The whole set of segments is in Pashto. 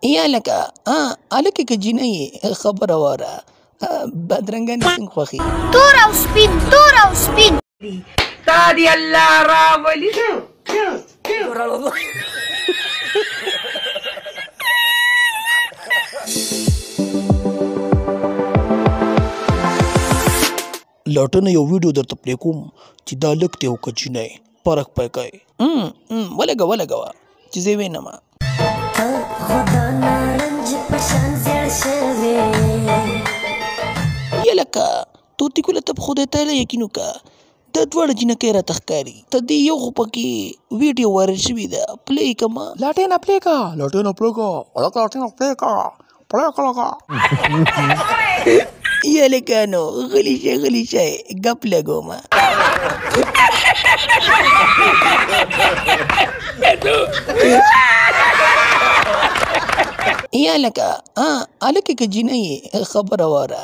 یا لکه هلک که جینۍ یې خبره واوره، بدرنګان دې څنګه خوښي؟ تور او سپین، تور او سپین. تا دی الله راولي. لاټنه یو ویډیو درته پلی کوم چې دا لک دی او که جینۍ، فرق پی کوي. ولګه ولګوه چې زه یې وینم. یا لکه طوطي ګله، ته په خدای تعالی یقین وکړه، دا دواړه جینکۍ راته ښکاري. ته دې یو خو پکې ویډیو وایرل شوې ده، پلی یې که ما. لاټېنه پلی که، لاټېنه پلی که، هلکه لاټېنه پلی که، پلی که لکه. یا لکانو غلی شئ، غلی شئ، ګپ لګومه. یا لکه هلک که جینۍ یې خبره واوره،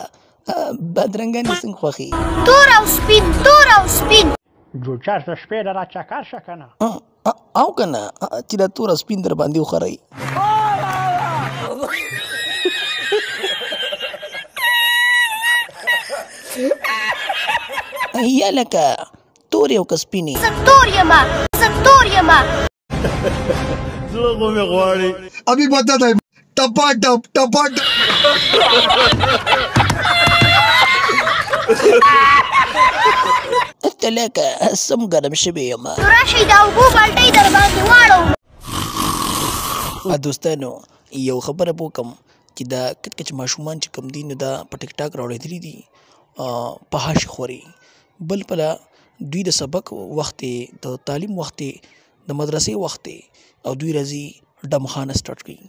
بدرنګان دې څنګه خوښي؟ تور او سپین، تور او سپین. جوچر د شپې له را چکر شه که نه. او که نه چې دا تور او سپین در باندې وخورئ. یا لکه تورې او که سپینې؟ زه تور یمه، زه تور یمه. زړه خو مې غواړي. ابي پته ده، ټپا ټپ ټپا ټپ. ته لکه سم ګرم شوی یم. نو راشئ دا اوبو بالټۍ در باندې واړوم. دوستانو، یو خبره به وکړم چې دا کچ کچ ماشومان چې کوم دي نو دا په ټیک ټاک راوړېدلي دي، فحاشي خوري. بل پله دوی د سبق وخت دی، د تعلیم وخت دی، د مدرسې وخت دی، او دوی راځي ډمخانه سټارټ کوي.